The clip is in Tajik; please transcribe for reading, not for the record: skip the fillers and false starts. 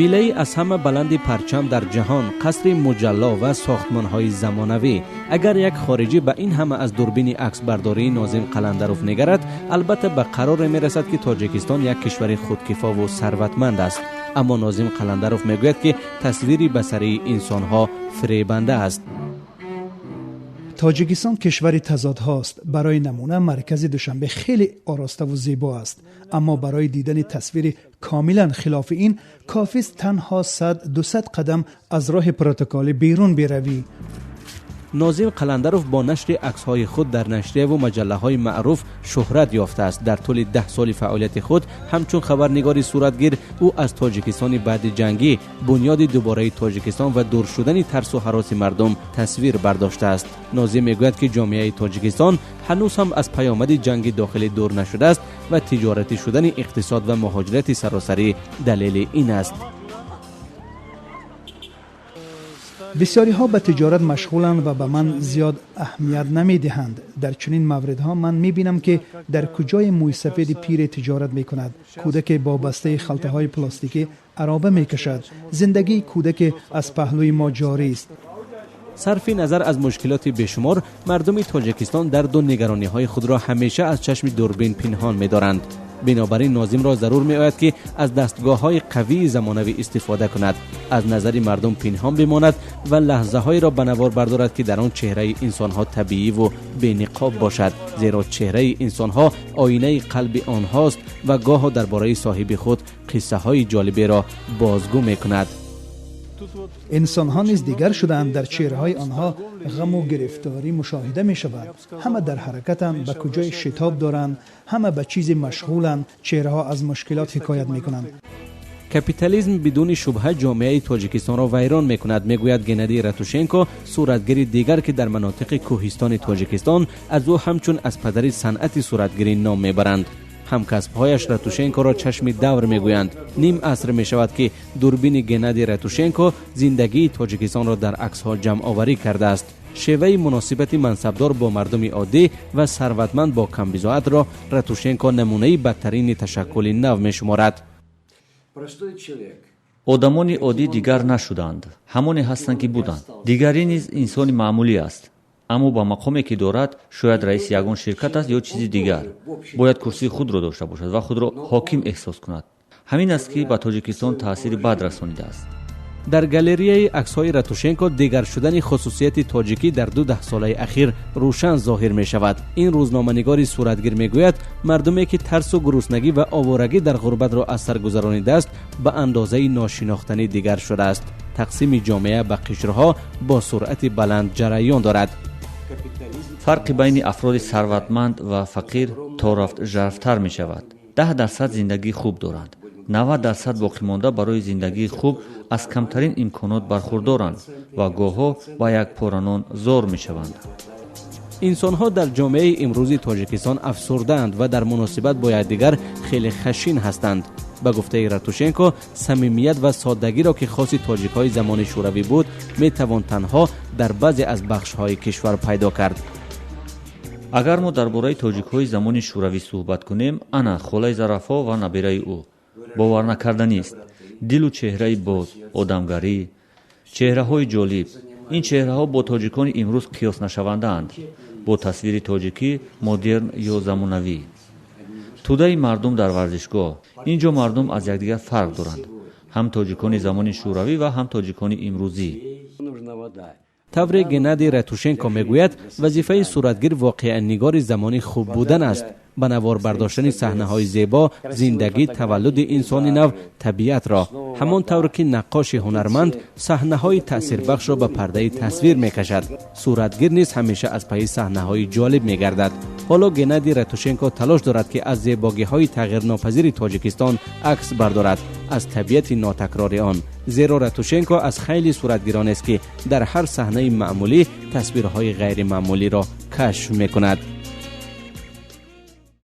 Милаи аз ҳама баланди парчам дар ҷаҳон, қасри муҷалло ва сохтмонҳои замонавӣ. Агар як хориҷӣ ба ин ҳама аз дурбини аксбардории Нозим Қаландаров нигарад, албатта ба қароре мерасад, ки Тоҷикистон як кишвари худкифову сарватманд аст. Аммо Нозим Қаландаров мегӯяд, ки тасвири басарии инсонҳо фиребанда аст. Тоҷикистон кишвари тазодҳост. Барои намуна, маркази Душанбе хеле ороставу зебо аст, аммо барои дидани тасвири комилан хилофи ин кофист танҳо 100-200 қадам аз роҳи протоколӣ берун биравӣ. Нозим Қаландаров бо нашри аксҳои худ дар нашрияву маҷаллаҳои маъруф шӯҳрат ёфтааст. Дар тӯли 10 соли фаъолияти худ ҳамчун хабарнигори суратгир, ӯ аз Тоҷикистони баъди ҷангӣ, бунёди дубораи Тоҷикистон ва дур шудани тарсу ҳароси мардум тасвир бардоштааст. Нозим мегӯяд, ки ҷомеаи Тоҷикистон ҳанӯз ҳам аз паёмади ҷанги дохилӣ дур нашудааст ва тиҷоратӣ шудани иқтисод ва муҳоҷирати саросарӣ далели ин аст. Бисёриҳо ба тиҷорат машғуланд ва ба ман зиёд аҳамият намедиҳанд. Дар чунин мавридҳо ман мебинам, ки дар куҷои мӯйсафеди пире тиҷорат мекунад, кӯдаке бо бастаи халтаҳои пластикӣ ароба мекашад. Зиндагии кӯдаке аз паҳлӯи мо ҷорист. Сарфи назар аз мушкилоти бешумор, мардуми Тоҷикистон дарду нигарониҳои худро ҳамеша аз чашми дурбин пинҳон медоранд. Бинобар ин Нозимро зарур меояд, ки аз дастгоҳҳои қавии замонавӣ истифода кунад, аз назари мардум пинҳон бимонад ва лаҳзаҳоеро ба навор бардорад, ки дар он чеҳраи инсонҳо табииву бениқоб бошад, зеро чеҳраи инсонҳо оинаи қалби онҳост ва гоҳо дар бораи соҳиби худ қиссаҳои ҷолиберо бозгӯ мекунад. Инсонҳо низ дигар шудаанд. Дар чеҳраҳои онҳо ғаму гирифторӣ мушоҳида мешавад. Ҳама дар ҳаракатанд, ба куҷои шитоб доранд, ҳама ба чизе машғуланд. Чеҳраҳо аз мушкилот ҳикоят мекунанд. Капитализм бидуни шубҳа ҷомеаи Тоҷикистонро вайрон мекунад, мегӯяд Геннадий Ратушенко, суратгири дигар, ки дар манотиқи кӯҳистони Тоҷикистон аз ӯ ҳамчун аз падари санъати суратгирӣ ном мебаранд. Ҳамкасбҳояш Ратушенкоро чашми давр мегӯянд. Ним аср мешавад, ки дурбини Геннадий Ратушенко зиндагии Тоҷикистонро дар аксҳо ҷамъоварӣ кардааст. Шеваи муносибати мансабдор бо мардуми оддӣ ва сарватманд бо камбизоатро Ратушенко намунаи бадтарини ташаккули нав мешуморад. Одамони оддӣ дигар нашуданд, ҳамоне ҳастанд, ки буданд. Дигарӣ низ инсони маъмулӣ аст, аммо ба мақоме ки дорад, шояд раиси ягон ширкат аст ё чизи дигар, бояд курсии худро дошта бошад ва худро ҳоким эҳсос кунад. Ҳамин аст, ки ба Тоҷикистон таъсири бад расонидааст. Дар галереяи аксҳои Ратушенко дигар шудани хусусияти тоҷикӣ дар 2 даҳсолаи ахир рӯшан зоҳир мешавад. Ин рӯзноманигори суратгир мегӯяд, мардуме ки тарсу гуруснагӣ ва овораги дар ғурбатро аз сар гузаронидааст, ба андозаи ношинохтанӣ дигар шудааст. Тақсими ҷомеа ба қишрҳо бо суръати баланд ҷараён дорад. Фарқи байни афроди сарватманд ва фақир то рафт жарфтар мешавад. 10% зиндагии хуб доранд, 90% боқимонда барои зиндагии хуб аз камтарин имконот бархурдоранд ва гоҳҳо ба як пора нон зор мешаванд. Инсонҳо дар ҷомеаи имрӯзи Тоҷикистон афсурдаанд ва дар муносибат бо якдигар хеле хашин ҳастанд. Ба гуфтаи Ратушенко, самимият ва соддагиро, ки хоси тоҷикҳои замони шӯравӣ буд, метавон танҳо дар баъзе аз бахшҳои кишвар пайдо кард. Агар мо дар бораи тоҷикҳои замони шӯравӣ суҳбат кунем, ана холаи Зарафо ва набираи ӯ боварнакарданист. Дилу чеҳраи боз, одамгарӣ, чеҳраҳои ҷолиб. Ин чеҳраҳо бо тоҷикони имрӯз қиёс нашавандаанд, бо тасвири тоҷикӣ модерн ё замонавӣ. Тӯдаи мардум дар варзишгоҳ. Ин ҷо мардум аз якдигар фарқ доранд, ҳам тоҷикони замони шӯравӣ ва ҳам тоҷикони имрӯзӣ. Тавре Геннадий Ратушенко мегӯяд, вазифаи суратгир воқеаннигори замони хуб будан аст. Ба навор бардоштани саҳнаҳои зебо, зиндагӣ, таваллуди инсони нав, табиатро, ҳамон тавр ки наққоши ҳунарманд саҳнаҳои таъсирбахшро ба пардаи тасвир мекашад, суратгир низ ҳамеша аз пайи саҳнаҳои ҷолиб мегардад. Ҳоло Геннадий Ратушенко талош дорад, ки аз зебогиҳои тағйирнопазири Тоҷикистон акс бардорад, аз табиати нотакрори он, зеро Ратушенко аз хеле суратгиронест, ки дар ҳар саҳнаи маъмулӣ тасвирҳои ғайримаъмулиро кашф мекунад.